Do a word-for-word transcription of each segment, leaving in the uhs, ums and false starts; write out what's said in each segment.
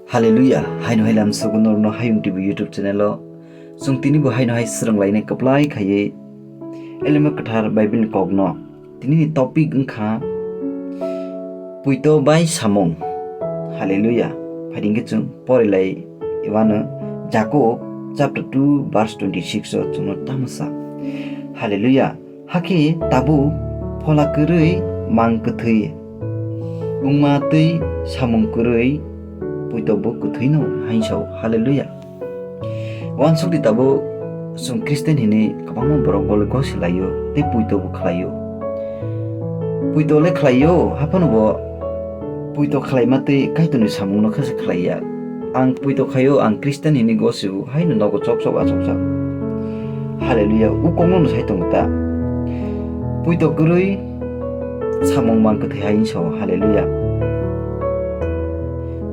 Hallelujah, haino hai lam sugun norno Hayung T V YouTube channel o. Chwng tini bo haino hai swrwng lainai kwplai khaiwi Elima Kwthar Bible ni kokno. Tini ni topic wngkha puito bai samung. Hallelujah. Phaidi hwnkhe chwng pori lai iwano Jakob chapter two verse twenty six o chwngno tamo sa. Hallelujah. Hakhe tabuk phola kwrwi mang kwthwi wngma twi samung kwrwi puito bo kwthwino hai sao. Hallelujah. Wansukdi tabuk chwng Christian hinwi kwbangma borok gole gosi laio tei puito bo khlaio. Puito le khlaio, haphano bo puito khlaima twi Kaitorni samungno khe se khlaiya. Ang puito khaio, ang Christian hinwi gosio, haino nogo chok chok achukjak. Hallelujah. O kokno no sai tongo ta. Puito kwrwi samung mang kwthwi hai wng sao. Hallelujah.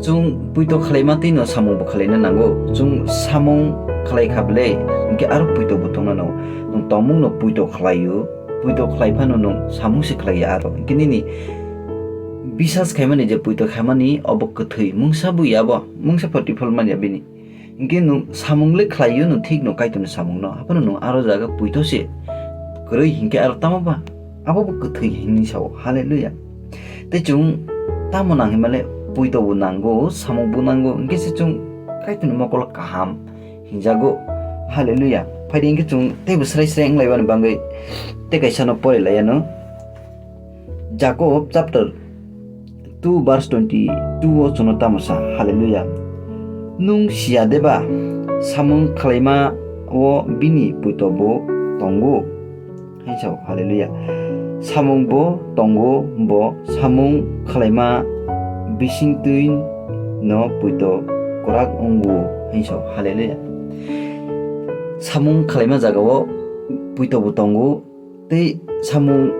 Chwng puito khlaima twi no samung bo khlaina nango. Chwng samung khlai kha ble, hinkhe aro puito bo tongna nango. Nwng tongmung no puito khlaio, puito khlai phano nwng samung se khlaiya aro. Hinkhe nini bisas khaimani je puito khaimani obo kwthwi, mungsa buya bo, mungsa pho tiphol manya bini. Hinkhe nwng samung le khlaio, nwng thik no Kaitorni samungno, haphano nwng aro jaga puito se kwrwi hinkhe aro tamo ba? Abo bo kwthwi hinwi sao. Hallelujah. Tei chwng tamo nang hinmale puito bo nango, samung bo nango, hinkhe se chwng Kaitorni mokolo kaham hinjago. Hallelujah. Phaidi hinkhe chwng teibo srai srai wnglaibani bagwi tei kaisa no pori laiano. Jakob chapter two verse twenty two o chwngno tamo sa, Hallelujah. Nwng siya deba, samung khlaima o bini puito bo tongo? Hai sao, Hallelujah. Samung bo tongo, bo samung khlaima bisingtwi no puito kwrak wngo, hai sao, Hallelujah. Samung khlaima jagao puito bo tongo, tei samung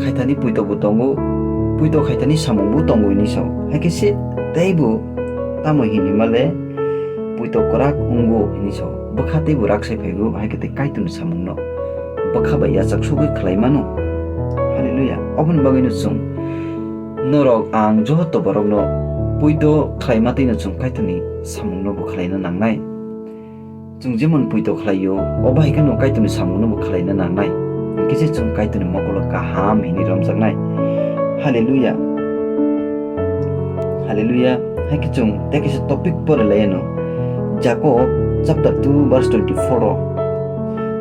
khaithani puito bo tongo, puito khaithani samung bo tongo hinwi sao. Hai khe se teibo tamo hinwi male puito kwrak wngo hinwi sao. Bwkha teibo rak sai phaibo, hai khe tei Kaitorni samungno bwkha bai yachak sugwi khlai mano. Hallelujah. Oboni bagwino chwng norok ang joto borokno puito khlaima twino chwng Kaitorni samungno bo khlaina nangnai. Chwng jemon puito khlaio, obo hai kheno Kaitorni samungno bo khlaina nangnai. Hinkhe se chwng Kaitorni mokolo kaham hinwi romjaknai. Hallelujah. Hallelujah. Hai khe chwng tei kaisa topic pore laiano. Jakob chapter two verse twenty four o.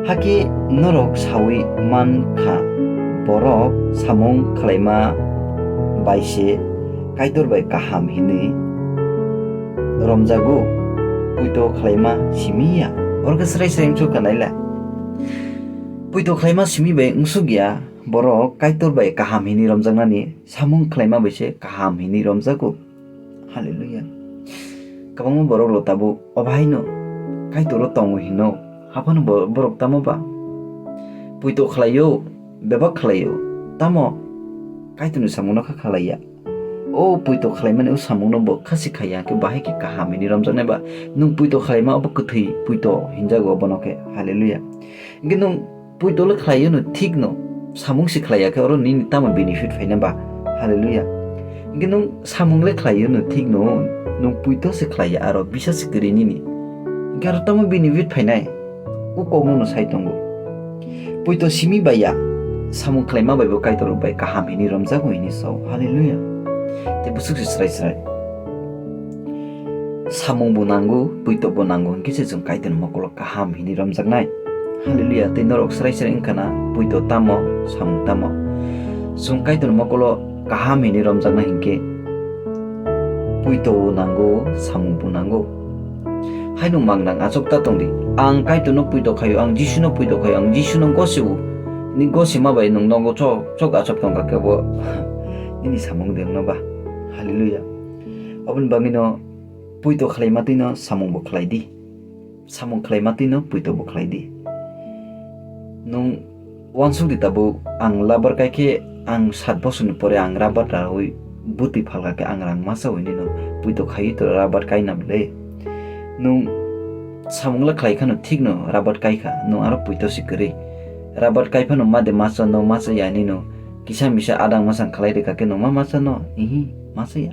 Hakhe norok saui man kha, borok samung khlaima bai se Kaitor bai kaham hinwi romjago, puito khlaima simi ya. Oro khe srai srai wngsu kha naila. Puito khlaima simi bai wngsuk ya, borok Kaitor bai kaham hinwi romjaknani samung khlaima bai se kaham hinwi romjago. Hallelujah. Kwbangma borok rok tabuk obo haino Kaitor o tongo hino, haphano bo-, borok tamo ba puito khlaio, bebak khlaio, tamo Kaitorni samungno kha khlaiya. O puito khlaimani o samungno bo kha se khaiya, hwnkhe bahai khe kaham hinwi romjaknai ba? Nwng puito khlaima obo kwthwi puito hinjago bono khe. Hallelujah. Hwnkhe nwng puito le khlaio no thik no, samung se khlaiya khe oro nini tamo benefit phaina ba? Hallelujah. Hwnkhe nwng samung le khlaio no thik no, nwng puito se khlaiya aro bisa se kwrwi nini. Hwnkhe aro tamo benefit phainai? O kokno no sai tongo. Puito simi bai ya, samung khlaima bai bo Kaitor bai kaham hinwi romjago hinwi sao. Hallelujah. Tei bwswk se srai srai. Samung bo nango, puito bo nango, hinkhe se chwng Kaitorni mokolo kaham hinwi romjaknai. Hallelujah. Tei norok srai srai wngkha na, puito tamo, samung tamo. Chwng Kaitorni mokolo kaham hinwi romjaknai hinkhe puito bo nango, samung bo nango. Haino mang nang achuk ta tongdi. Ang Kaitorno puito khaio, ang Jisuno puito khaio, ang Jisuno gosio. Ni gosima bai nwng nogo chok chok achuk tongkha kebo nini samung de wngno ba. Hallelujah. Oboni bagwino puito khlaima twino samung bo khlai di. Samung khlaima twino puito bo khlai di. Nwng wansuk di tabuk, ang rubber kai khe ang sat bosorni pore ang rubber raui bwtwi phalkha khe ang rang masa hwnwi nwng puito khaiwi to rubber kaina bwle. Nwng samung le khlai khano thik no rubber kai kha, nwng aro puito se kwrwi. Rubber kai phano ma de masa no masa ya hinwi nwng kisa misa adang masang khlai rwkha khe nwng ma masa no? Ihi, masa ya.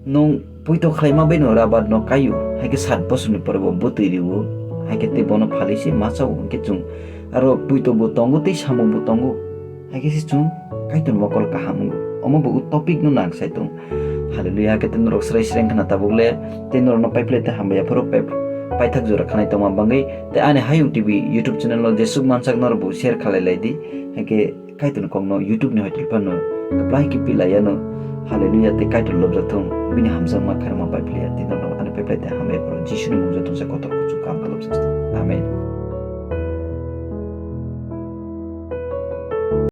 Nwng Puito khlaima bai no rabar no kaio, hai khe sat bosor ni pore bo bwtwi rio, hai khe tei bono phalwi se ma chao, hwnkhe chwng aro puito bo tongo tei samung bo tongo, hai khe se chwng Kaitor mokol kaham wngo. Omo bo topic no nang sai tong. Hallelujah, hai khe tei norok srai srai wngkha na tabuk le, tei norok no pai phlai tei hambai ya phuru pai, paithak jora khanai tongma bangwi, tei ani Hayung T V YouTube channel o jesuk mansak norok bo share khalai lai di, hai khe Kaitor ni kok no YouTube ni hoite phano kwplai khe pilai yano. Hallelujah, tei Kaitor lobjak thung, bini hamjakma khairokma pai phlai ya, tei norok no ani pai phlai tei hambai ya phuru Jisu ni mung joto se kotor kuchuk kaham khe lobjak thung. Amen.